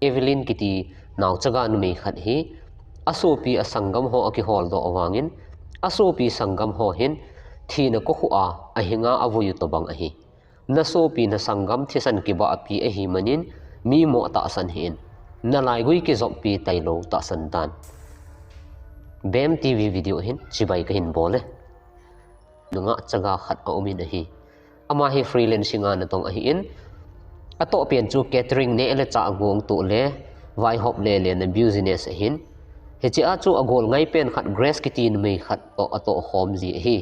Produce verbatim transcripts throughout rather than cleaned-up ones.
Evelyn kiti naochaga numei khat hi asopi asanggam ho akihol doh vangin, asopi sanggam ho hin thina kokhuh a ahinga avui u tobang ahi. Nasopi nasanggam thisan kibahpi ahi manin, mi mo tahsan hih in, nalaigui kijoppi tailou tahsan tan. BEM TV video hin chibai kahin bol e. Nungah chaga khat aumin ahi. Ama hi freelancing a natong ahin, atoh pen chu catering neh le chah gong toh le vaihop le le na business ahin. Hichea chu agol ngai pen khat Grace kiti numei khat toh atoh khom ji ahi.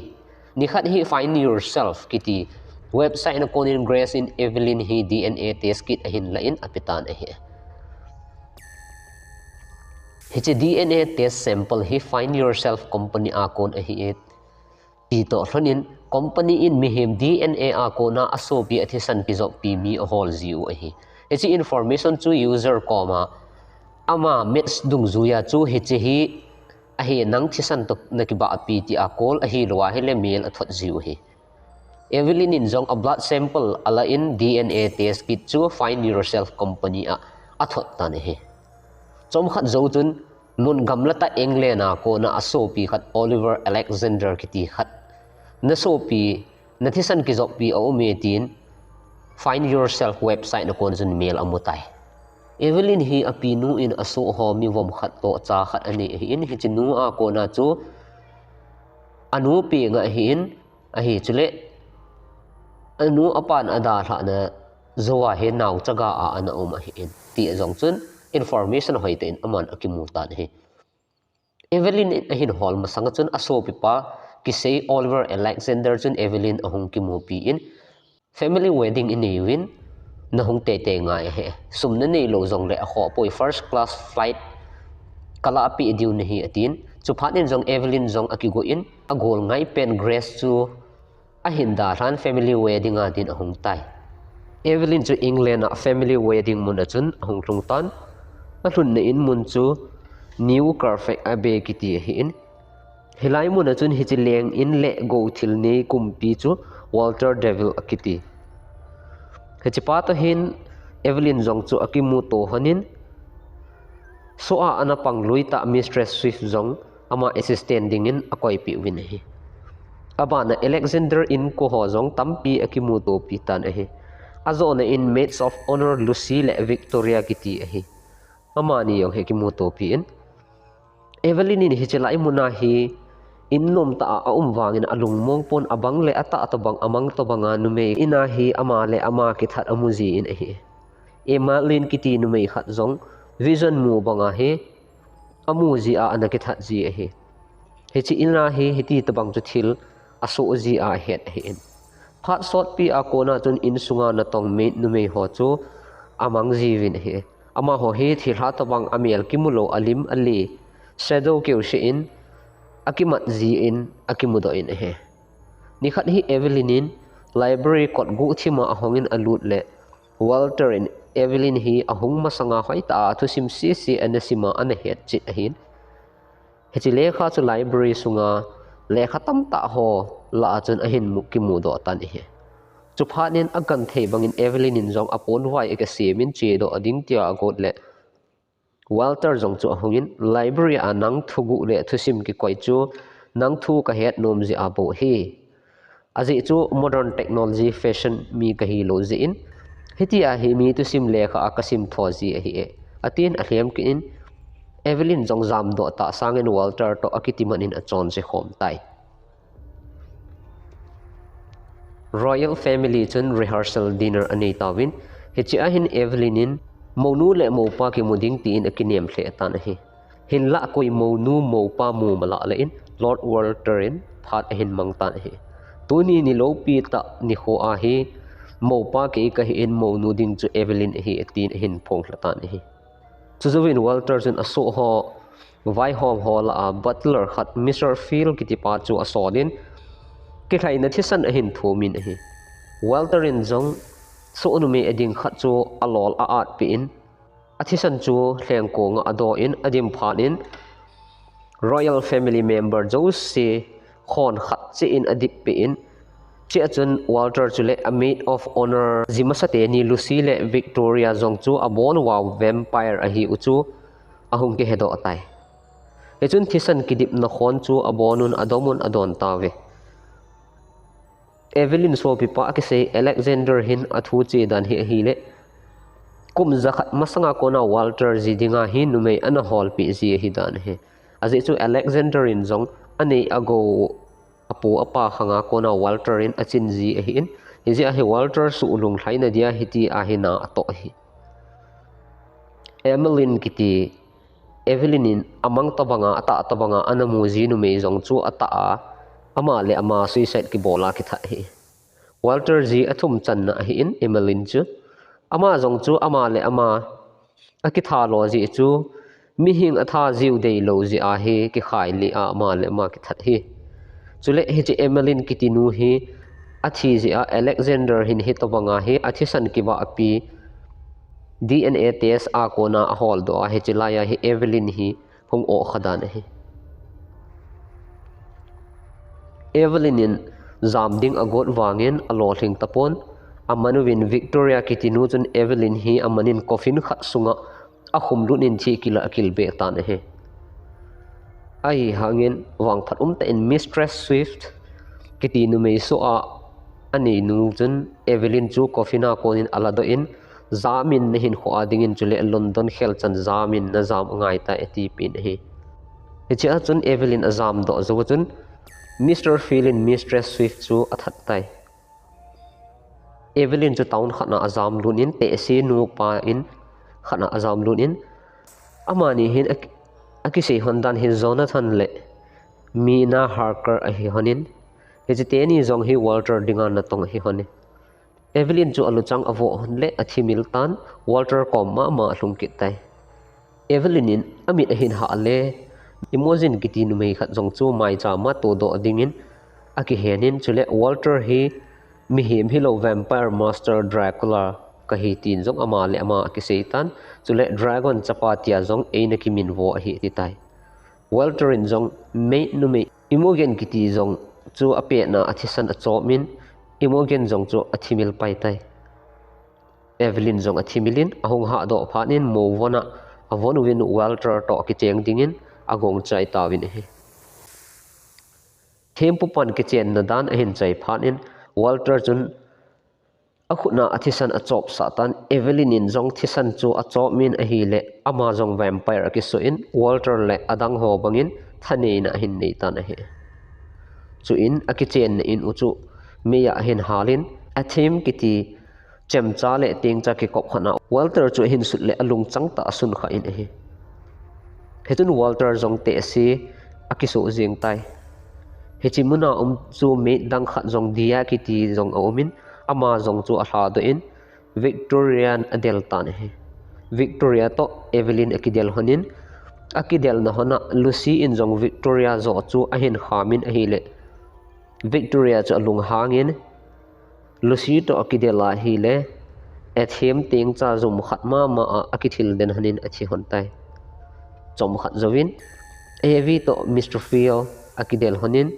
Nikhat hi Find Yourself kiti website na konin Grace in Evelyn hi DNA test kit ahin la in apetan ahi. Hiche DNA test sample hi Find Yourself company a kon ahi e. Ti toh lhonin company in mihem DNA a kona asopi athisan kijoppi mi ahol jiu ahi. Hiche information chu user koma ama match dungjuia chu hiche hi ahi nang thisan toh nakibahpi tia call ahilou ahile mail athot jiu ahi. Evelyn in jong a blood sample ala in DNA test kit chu Find Yourself company a athot tan ahi. Chomkhat jou chun mun gamla tah England a kona asopi khat Oliver Alexander kiti khat, nasopi nathisan kijoppi aume tin Find Yourself website na kon chun mail amutai. Evelyn hi apinu in asoh ho mi vom khat toh cha khat anei ahin, hiche nu a kona chu anu peng ahin, ahi chule anu apan adalhahna jouva hi naochaga a ana um ahin, ti jong chun information hoitah in aman akimu tan ahi. Evelyn in ahin hol masanga chun asopipa kisei Oliver Alexander chun Evelyn ahung kimupi in, family wedding inei uvin, nahung teitei ngai ahi. Sum naneilou jongle akhoh poi, first class flight kalah peh diu nahi atin. Chuphat in jong Evelyn jong akigo in, agol ngai pen Grace chu ahin dalhan family wedding a din ahung tai. Evelyn chu England a family wedding mun a chun ahung lhung tan. Alhunna in mun chu New Carfax Abbey kiti ahin. Hilai mun a chun hiche leng in le gou thil nei kumpi chu Walter Deville akiti. Hichepa toh hin Evelyn jong chu akimuto lhonin, soh a ana pang lui tah Mistress Swift jong ama assistant dingin akoipeh uvin ahi. Abana Alexander in ko ho jong tampi akimutopi tan ahi. Ajona in Maids of Honor Lucy le Victoria kiti ahi. Amani jong hi akimutopi in, Evelyn in hiche lai mun a hi in nomtah a aum vangin alungmong pon, abang le atah tobang, amang tobang a numei in a hi ama le ama kithat amu jin ahi. Emmeline kiti numei khat jong vision mu banga hi amu jia ana kithat ji ahi. Hiche in a hi hiti tobang chu thil asoh jia ahet ahin. Phat sotpi a kona chun insunga natong maid numei ho chu amang jiuvin ahi. Amaho hi thilha tobang amel kimulou, alim ali, shadow keu seh in akimat jin akimudoh in ahi. Nikhat hi Evelyn in library kot guhthima ahongin alut le Walter in Evelyn hi ahung masanga hoitah a thusim sese ana sima ana hetchet ahin. Hiche lekha chu library sunga lekha tamtah ho lah a chun ahin mu, kimudoh tan ahi. Chuphat in agenthei bangin Evelyn in jong aponvai akisem in chedoh ding tia agot le Walter jong chu ahungin, library a nang thuguh le thusim kikoi chu nang thu kahet nom jeh a bou ahi. Ajeh chu modern technology fashion mi kahilou jeh in, hitia hi mi thusim lekha a kasim tho ji ahi e, atin alhem kit in, Evelyn jong jamdoh tah sangin Walter toh akitiman in achonse khom tai. Royal family chun rehearsal dinner anei tauvin, hichea hin Evelyn in mounu le moupa kimu ding tin akinem lheh tan ahi. Hinlah koi mounu moupa mu mala le in Lord Walter in phat ahin mang tan ahi. Tuni niloupi tah nikho a hi moupa kei kahi in mounu ding chu Evelyn ahi atin ahin phonglha tan ahi. Chujouvin Walter chun asoh ho, vaihom ho lah a butler khat Mister Phil kitipa chu asol in, kilhaina thisan ahin thumin ahi. Walter in jong soh numei ading khat chu alol a-atpeh in, athisan chu lhengkonga adoh in, adim phat in, Royal family member jouse khon khat cheh in adippeh in, Hichea chun Walter chule a maid of honor ji masa teni Lucy le Victoria jong chu abon uva vampire ahiu chu ahung kihedoh tai. Hichun thisan kidipna khon chu abon un adom un adon tauve. Evelyn sopipa akisei Alexander hin athu che dan hi ahile, kum jakhat masanga kona Walter ji dinga hi numei ana holpeh ji ahi dan ahi. Ajeh chu Alexander in jong anei agou apu apa khanga kona Walter in achin ji ahin, hijeh a hi Walter suh lunglhaina dia hiti a hi na atoh ahi. Emmeline kiti Evelyn in amang tobanga, atah tobanga ana mu ji numei jong chu atah a, ama le ama suicide kibol a kithat ahi. Walter ji athum channa ahin, Emmeline chu. Ama jong chu ama le ama akitha lo jeh chu, mihing atha jiu deilou jeh a hi kikhai lih a ama le ama kithat ahi. Chule hiche Emmeline kiti nu hi athi jeh a Alexander hin hitobanga hi athisan kivahpi D N A test a kona aholdoh a, hiche laiya hi Evelyn hi hung ohkha dan ahi. Evelyn in jam ding agot vangin alolhing tapon, amanuvin Victoria kiti nu chun Evelyn hi amanin coffin khat sunga akhum lut in thihkila akilbeh tan ahi. Ahihangin vangphat umtah in Mistress Swift kiti numei soh a aneinu chun Evelyn chu coffin a konin aladoh in, jamin nahinkho a dingin chule London khelchan jamin najam angaitai atipeh in ahi. Hichea chun Evelyn ajamdoh jou chun Mister Field in Mistress Swift chu athat tai. Evelyn chu town khatna ajam lut in, tehse nupa in khatna ajam lut in, amani hin akisei lhon dan hi Jonathan le Mina Harker ahi lhonin, hiche teni jong hi Walter dinga natong ahi lhonin. Evelyn chu aluchang avoh lhon le athimil tan, Walter kom mama alhung kit tai. Evelyn in amit ahin hah le, Imogen kiti numei khat jong chu maicham a todoh dingin akihen in, chule Walter hi mihem hilou vampire master Dracula kahi tin jong ama le ama akisei tan, chule dragon chapa tia jong eina kiminvo ahi ati tai. Walter in jong maid numei Imogen kiti jong chu apetna athisan achop in, Imogen jong chu athimil pai tai. Evelyn jong athimil in, ahung hahdoh phat in movon a avon uvin Walter toh kicheng dingin agong chai tauvin ahi. Thempupan kichenna dan ahin chai phat in Walter chun akhutna athisan achopsah tan, Evelyn in jong thisan chu achop min ahile, ama jong vampire akisoh in, Walter le adang ho bangin thaneina ahin nei tan ahi. Chuin akichenna in u chu meiya ahin halin, athem kiti chemcha le tengcha kikop khatna Walter chu ahin sut le alungchang tah a asunkha in ahi. Hichun Walter jong tehse akisoh jeng tai. Hiche muna um chu maid dang khat jong Dia kiti jong aumin, ama jong chu alhadoh in Victoria in adel tan ahi. Victoria toh Evelyn akidel lhonin, akidelna lhona Lucy in jong Victoria joh chu ahin khamin ahile, Victoria chu alunghangin, Lucy toh akidel ahile, athem tengcha jum khat mama a akithil den lhonin athi lhon tai. Chomkhat jouvin, Evie toh Mister Field akidel lhonin,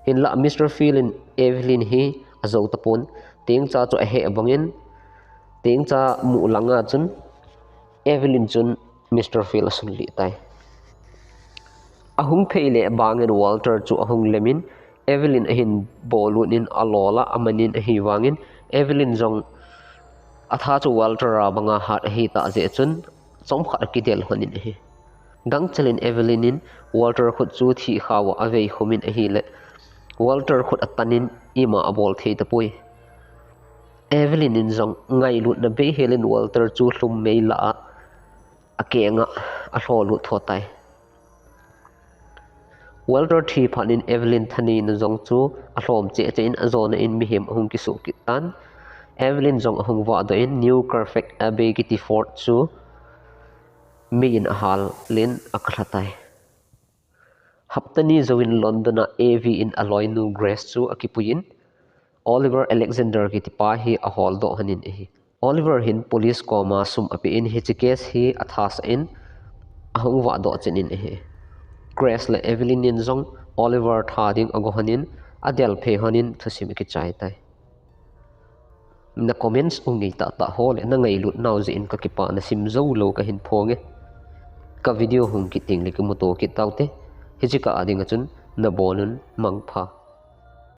hinlah Mister Field in Evelyn hi ajou tapon, tengcha chu aheh bangin, tengcha mu langa chun Evelyn chun Mister Field asunlih tai. Ahung phei le bangin Walter chu ahung lemin, Evelyn ahin bolut in alol a, amanin ahivangin, Evelyn jong atha chu Walter a banga hat ahitah jeh chun, chomkhat akidel lhonin ahi. Gangchalin Evelyn in Walter khut chu thihkhao a aveikhumin ahile, Walter khut atanin ima abol thei tapoi. Evelyn in jong ngailutna beihelin Walter chu lhum mei lah a akenga alholut tho tai. Walter thi phat in Evelyn thaneina jong chu alhom cheh cheh in ajona in mihem ahung kisuh kit tan. Evelyn jong ahung vahdoh in New Carfax Abbey kiti fort chu mei in ahalin akha lha tai. Hapta ni jouvin London a Evie in aloinu Grace chu akipuiyin, Oliver Alexander kitipa hi aholdoh lhonin ahi. Oliver hin police koma sum apen hiche case hi athasah in ahung vahdoh chen in ahi. Grace le Evelyn in jong Oliver tha ding ago lhonin, Adel phei honin thusim kichai tai. Na comments u ngei tahtah ho le na ngailut nau jeh in kakipah na sim jou lou kahin phong e. Ka video hung kit teng le kimuto kit taute. Hiche kah a dinga chun nabonun mangpha.